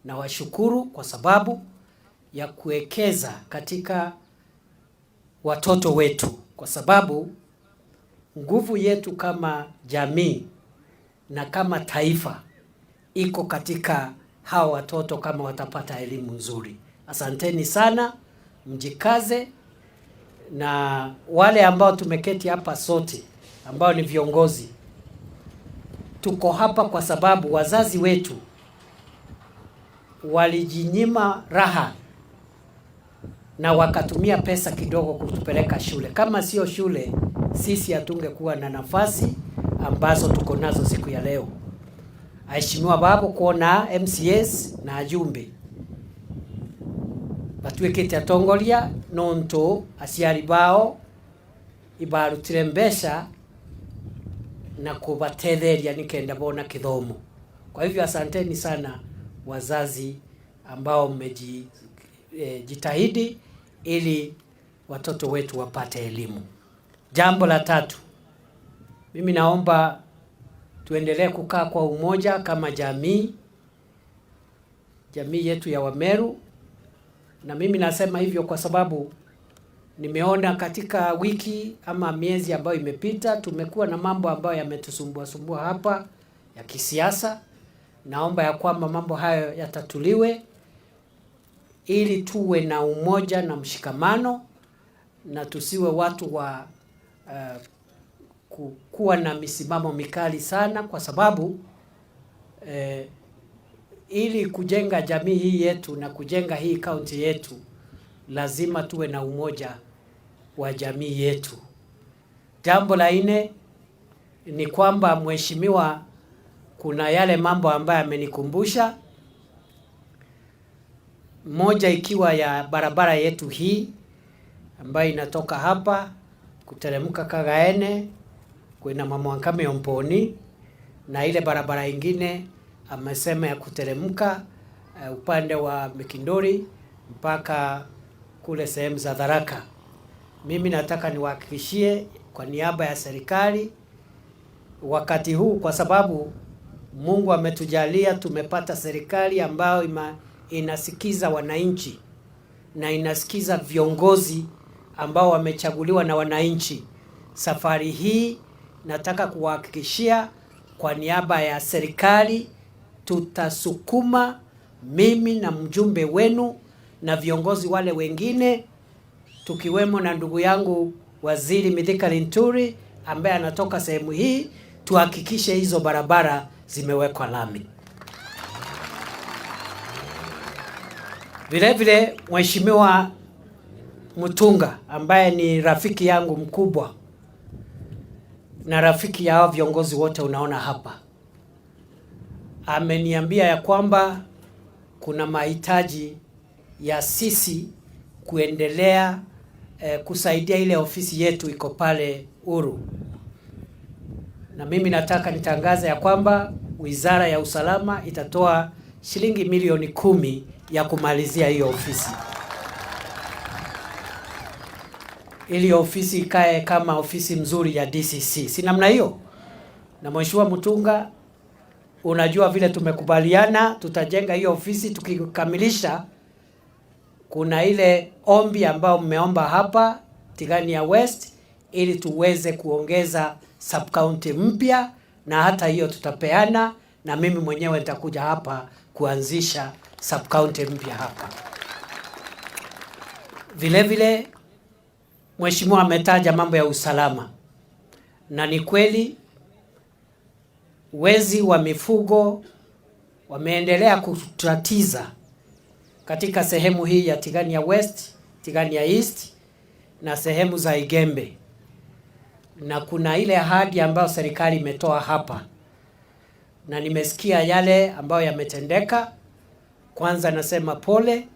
Nawashukuru kwa sababu ya kuwekeza katika watoto wetu, kwa sababu nguvu yetu kama jamii na kama taifa iko katika hawa watoto kama watapata elimu nzuri. Asanteni sana, mjikaze, na wale ambao tumeketi hapa sote ambao ni viongozi, tuko hapa kwa sababu wazazi wetu walijinyima raha na wakatumia pesa kidogo kutupeleka shule. Kama sio shule, sisi hatungekuwa na nafasi ambazo tuko nazo siku ya leo. Aheshimiwa babo kuona MCAs na ajumbe batuikite atongoria nontu aciari bao ibarutire mbeca na kubatetheria nikenda bona kithomo. Kwa hivyo asanteni sana wazazi ambao mmejitahidi ili watoto wetu wapate elimu. Jambo la tatu, mimi naomba tuendelee kukaa kwa umoja kama jamii, jamii yetu ya Wameru. Na mimi nasema hivyo kwa sababu nimeona katika wiki ama miezi ambayo imepita tumekuwa na mambo ambayo yametusumbua sumbua hapa ya kisiasa. Naomba ya kwamba mambo hayo yatatuliwe ili tuwe na umoja na mshikamano na tusiwe watu wa kuwa na misimamo mikali sana, kwa sababu ili kujenga jamii hii yetu na kujenga hii kaunti yetu lazima tuwe na umoja wa jamii yetu. Jambo la nne ni kwamba mheshimiwa, kuna yale mambo ambayo amenikumbusha, moja ikiwa ya barabara yetu hii ambayo inatoka hapa kuteremka Kagaene kwenda Mamwankame Omponi, na ile barabara ingine amesema ya kuteremka upande wa Mikindori mpaka kule sehemu za Tharaka. Mimi nataka niwahakikishie kwa niaba ya serikali wakati huu, kwa sababu Mungu ametujalia tumepata serikali ambayo inasikiza wananchi na inasikiza viongozi ambao wamechaguliwa na wananchi. Safari hii nataka kuwahakikishia kwa niaba ya serikali tutasukuma, mimi na mjumbe wenu na viongozi wale wengine, tukiwemo na ndugu yangu Waziri Mithika Linturi ambaye anatoka sehemu hii, tuhakikishe hizo barabara zimewekwa lami. Vile vile Mheshimiwa Mutunga ambaye ni rafiki yangu mkubwa na rafiki ya hao viongozi wote unaona hapa, ameniambia ya kwamba kuna mahitaji ya sisi kuendelea kusaidia ile ofisi yetu iko pale Uru, na mimi nataka nitangaze ya kwamba Wizara ya Usalama itatoa shilingi milioni 10 ya kumalizia hiyo ofisi ili ofisi ikae kama ofisi mzuri ya DCC, si namna hiyo? Na Mheshimiwa Mutunga, unajua vile tumekubaliana tutajenga hiyo ofisi tukikamilisha. Kuna ile ombi ambayo mmeomba hapa Tigania West ili tuweze kuongeza sub county mpya, na hata hiyo tutapeana, na mimi mwenyewe nitakuja hapa kuanzisha sub county mpya hapa. Vile vile Mheshimiwa ametaja mambo ya usalama, na ni kweli wezi wa mifugo wameendelea kutatiza katika sehemu hii ya Tigania West, Tigania East na sehemu za Igembe, na kuna ile ahadi ambayo serikali imetoa hapa, na nimesikia yale ambayo yametendeka. Kwanza nasema pole,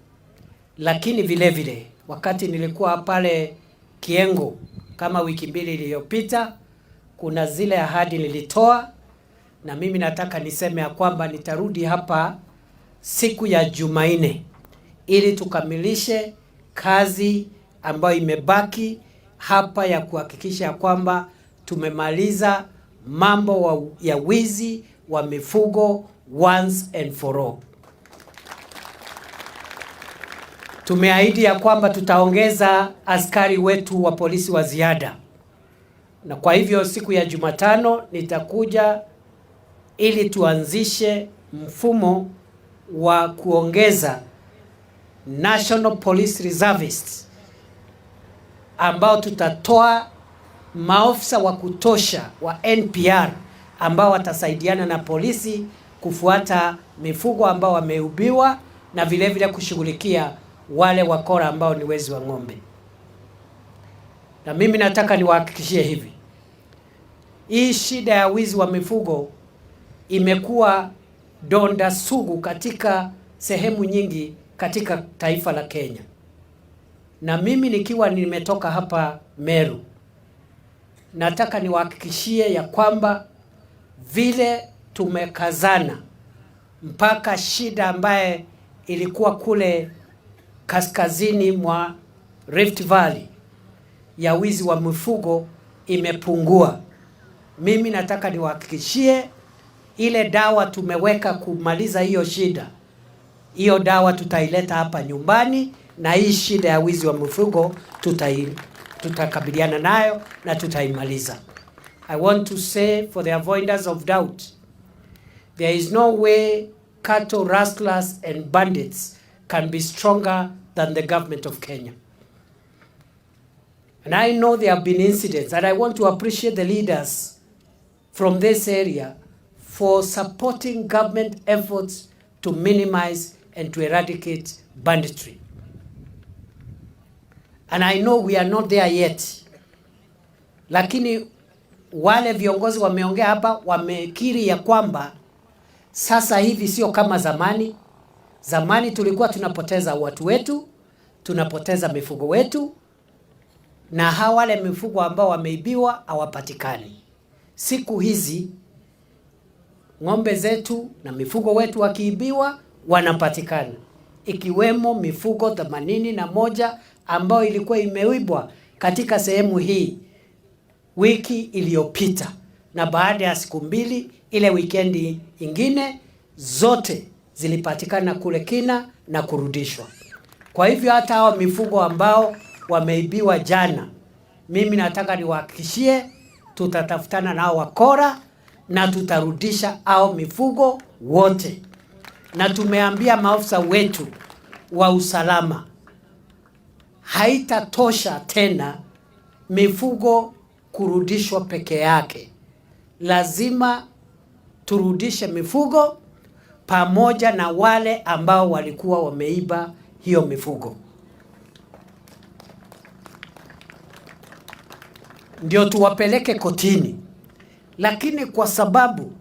lakini vile vile wakati nilikuwa pale Kiengo kama wiki mbili iliyopita, kuna zile ahadi nilitoa, na mimi nataka niseme ya kwamba nitarudi hapa siku ya Jumanne ili tukamilishe kazi ambayo imebaki hapa ya kuhakikisha ya kwamba tumemaliza mambo ya wizi wa mifugo once and for all. Tumeahidi ya kwamba tutaongeza askari wetu wa polisi wa ziada, na kwa hivyo siku ya Jumatano nitakuja ili tuanzishe mfumo wa kuongeza National Police Reservists ambao tutatoa maofisa wa kutosha wa NPR ambao watasaidiana na polisi kufuata mifugo ambao wameibiwa na vile vile kushughulikia wale wakora ambao ni wezi wa ng'ombe. Na mimi nataka niwahakikishie hivi, hii shida ya wizi wa mifugo imekuwa donda sugu katika sehemu nyingi katika taifa la Kenya. Na mimi nikiwa nimetoka hapa Meru, nataka niwahakikishie ya kwamba vile tumekazana mpaka shida ambaye ilikuwa kule kaskazini mwa Rift Valley ya wizi wa mifugo imepungua. Mimi nataka niwahakikishie ile dawa tumeweka kumaliza hiyo shida, hiyo dawa tutaileta hapa nyumbani, na hii shida ya wizi wa mifugo tutakabiliana nayo na tutaimaliza. I want to say, for the avoidance of doubt, there is no way cattle rustlers and bandits can be stronger than the government of Kenya. And I know there have been incidents, and I want to appreciate the leaders from this area for supporting government efforts to minimize and to eradicate banditry. And I know we are not there yet. Lakini wale viongozi wameongea hapa wamekiri ya kwamba sasa hivi sio kama zamani. Zamani tulikuwa tunapoteza watu wetu, tunapoteza mifugo wetu, na hawa wale mifugo ambao wameibiwa hawapatikani. Siku hizi ng'ombe zetu na mifugo wetu wakiibiwa wanapatikana, ikiwemo mifugo 81 ambayo ilikuwa imeibwa katika sehemu hii wiki iliyopita, na baada ya siku mbili, ile wikendi ingine, zote zilipatikana kule Kina na kurudishwa. Kwa hivyo hata hao mifugo ambao wameibiwa jana, mimi nataka niwahakikishie tutatafutana nao wakora na tutarudisha hao mifugo wote, na tumeambia maafisa wetu wa usalama haitatosha tena mifugo kurudishwa peke yake, lazima turudishe mifugo pamoja na wale ambao walikuwa wameiba hiyo mifugo, ndio tuwapeleke kotini. Lakini kwa sababu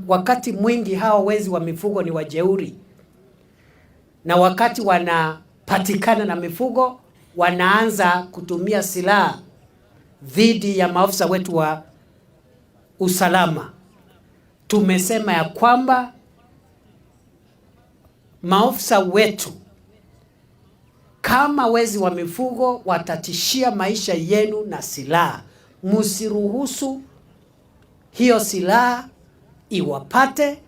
wakati mwingi hawa wezi wa mifugo ni wajeuri, na wakati wanapatikana na mifugo wanaanza kutumia silaha dhidi ya maafisa wetu wa usalama. Tumesema ya kwamba maafisa wetu kama wezi wa mifugo watatishia maisha yenu na silaha, msiruhusu hiyo silaha iwapate.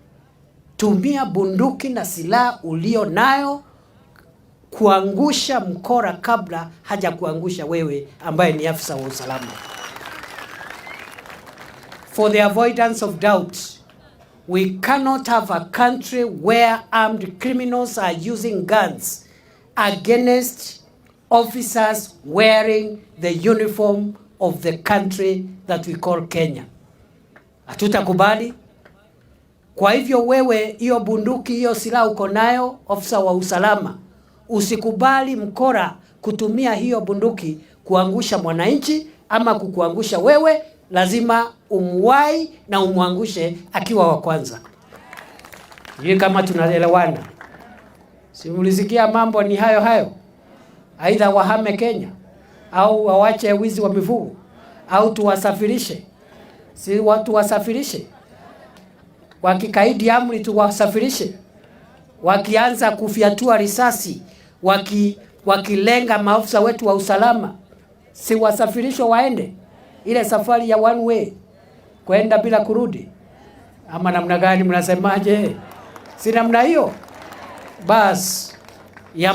Tumia bunduki na silaha ulio nayo kuangusha mkora kabla haja kuangusha wewe ambaye ni afisa wa usalama. For the avoidance of doubt, we cannot have a country where armed criminals are using guns against officers wearing the uniform of the country that we call Kenya. Hatutakubali. Kwa hivyo wewe, hiyo bunduki, hiyo silaha uko nayo, ofisa wa usalama, usikubali mkora kutumia hiyo bunduki kuangusha mwananchi ama kukuangusha wewe. Lazima umwai na umwangushe akiwa wa kwanza. Sijui kama tunaelewana. Si mlisikia mambo ni hayo hayo, aidha wahame Kenya au wawache wizi wa mifugo au tuwasafirishe. Si watu wasafirishe, wakikaidi amri tuwasafirishe, wakianza kufyatua risasi, wakilenga maafisa wetu wa usalama, si wasafirishwe waende ile safari ya one way kwenda bila kurudi, ama namna gani? Mnasemaje? Si namna hiyo? Bas, Ya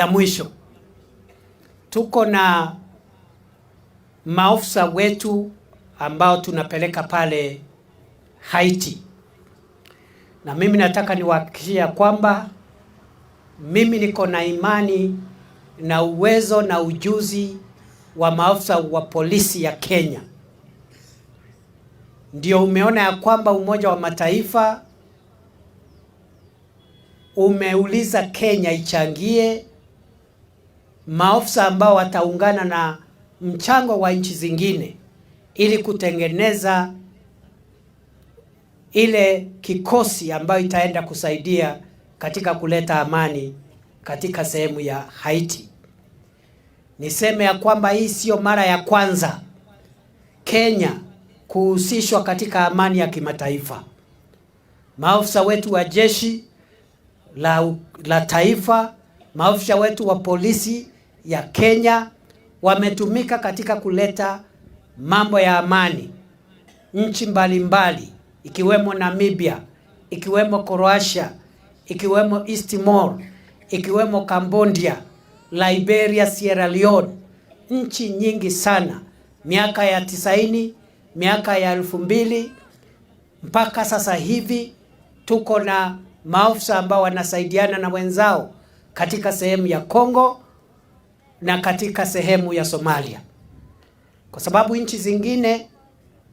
mwisho, tuko na maofisa wetu ambao tunapeleka pale Haiti, na mimi nataka niwahakikishie kwamba mimi niko na imani na uwezo na ujuzi wa maafisa wa polisi ya Kenya. Ndio umeona ya kwamba Umoja wa Mataifa umeuliza Kenya ichangie maafisa ambao wataungana na mchango wa nchi zingine ili kutengeneza ile kikosi ambayo itaenda kusaidia katika kuleta amani katika sehemu ya Haiti. Niseme ya kwamba hii siyo mara ya kwanza Kenya kuhusishwa katika amani ya kimataifa. Maafisa wetu wa jeshi la taifa, maafisa wetu wa polisi ya Kenya wametumika katika kuleta mambo ya amani nchi mbalimbali, ikiwemo Namibia, ikiwemo Croatia, ikiwemo East Timor, ikiwemo Cambodia, Liberia, Sierra Leone, nchi nyingi sana, miaka ya 90, miaka ya 2000 mpaka sasa hivi tuko na maafisa ambao wanasaidiana na wenzao katika sehemu ya Kongo na katika sehemu ya Somalia, kwa sababu nchi zingine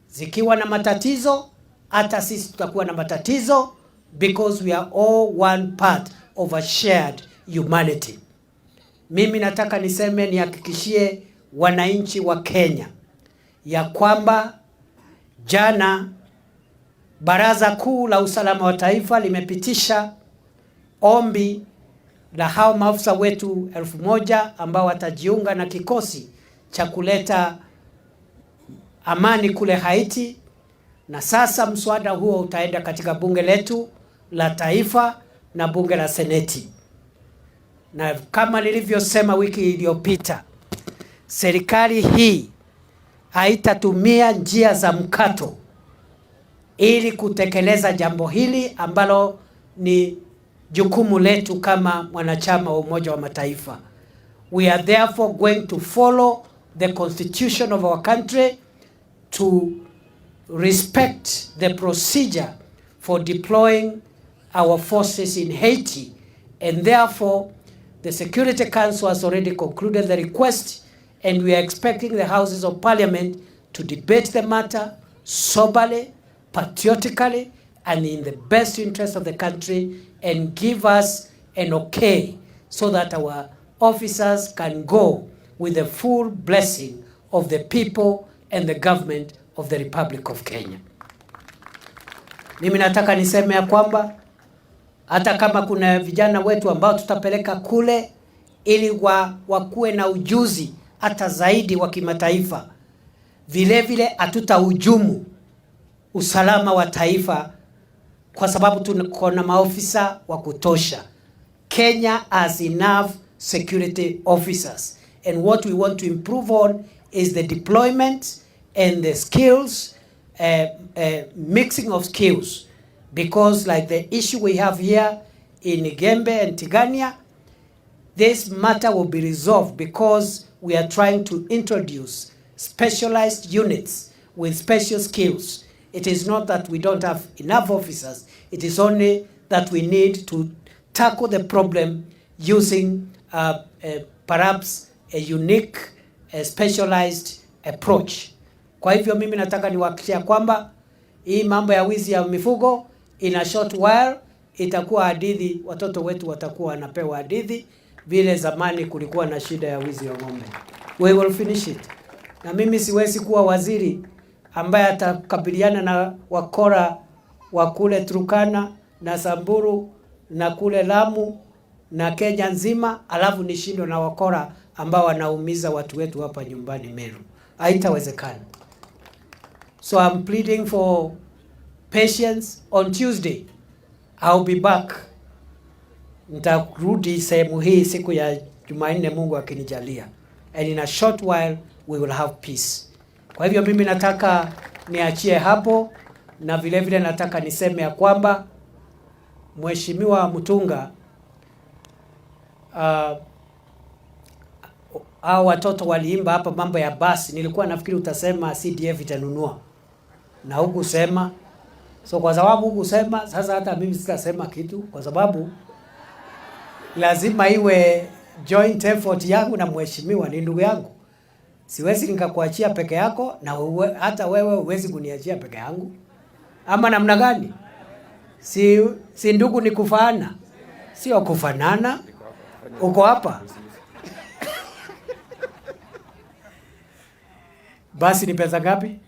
zikiwa na matatizo, hata sisi tutakuwa na matatizo because we are all one part of a shared humanity. Mimi nataka niseme, nihakikishie wananchi wa Kenya ya kwamba jana Baraza Kuu la Usalama wa Taifa limepitisha ombi la hao maafisa wetu 1000 ambao watajiunga na kikosi cha kuleta amani kule Haiti, na sasa mswada huo utaenda katika bunge letu la taifa na bunge la seneti. Na kama nilivyosema wiki iliyopita, serikali hii haitatumia njia za mkato ili kutekeleza jambo hili ambalo ni jukumu letu kama mwanachama wa Umoja wa Mataifa. We are therefore going to follow the constitution of our country to respect the procedure for deploying our forces in Haiti, and therefore the Security Council has already concluded the request, and we are expecting the Houses of Parliament to debate the matter soberly, patriotically, and in the best interest of the country, and give us an okay so that our officers can go with the full blessing of the people and the government of the Republic of Kenya. Mimi nataka niseme ya kwamba hata kama kuna vijana wetu ambao tutapeleka kule ili wakuwe na ujuzi hata zaidi wa kimataifa, vile vile hatutahujumu usalama wa taifa kwa sababu tuko na maofisa wa kutosha. Kenya has enough security officers, and what we want to improve on is the deployment and the skills, mixing of skills, because like the issue we have here in Igembe and Tigania, this matter will be resolved because we are trying to introduce specialized units with special skills. It is not that we don't have enough officers, it is only that we need to tackle the problem using perhaps a unique, specialized approach. Kwa hivyo mimi nataka niwahakikishia kwamba hii mambo ya wizi ya mifugo, in a short while itakuwa hadithi, watoto wetu watakuwa wanapewa hadithi vile zamani kulikuwa na shida ya wizi wa ng'ombe. We will finish it. Na mimi siwezi kuwa waziri ambaye atakabiliana na wakora wa kule Turkana na Samburu na kule Lamu na Kenya nzima, alafu nishindwe na wakora ambao wanaumiza watu wetu hapa nyumbani Meru. Haitawezekana. So I'm pleading for patience. On Tuesday I'll be back. Nitarudi sehemu hii siku ya Jumanne, Mungu akinijalia, and in a short while we will have peace. Kwa hivyo mimi nataka niachie hapo, na vile vile nataka niseme ya kwamba Mheshimiwa Mutunga Hao watoto waliimba hapa mambo ya basi, nilikuwa nafikiri utasema CDF itanunua na hukusema. So kwa sababu hukusema, sasa hata mimi sitasema kitu, kwa sababu lazima iwe joint effort yangu na mheshimiwa, ni ndugu yangu. Siwezi nikakuachia peke yako na hata wewe huwezi kuniachia peke yangu, ama namna gani? Si ndugu ni kufaana, sio kufanana. Uko hapa basi ni pesa ngapi?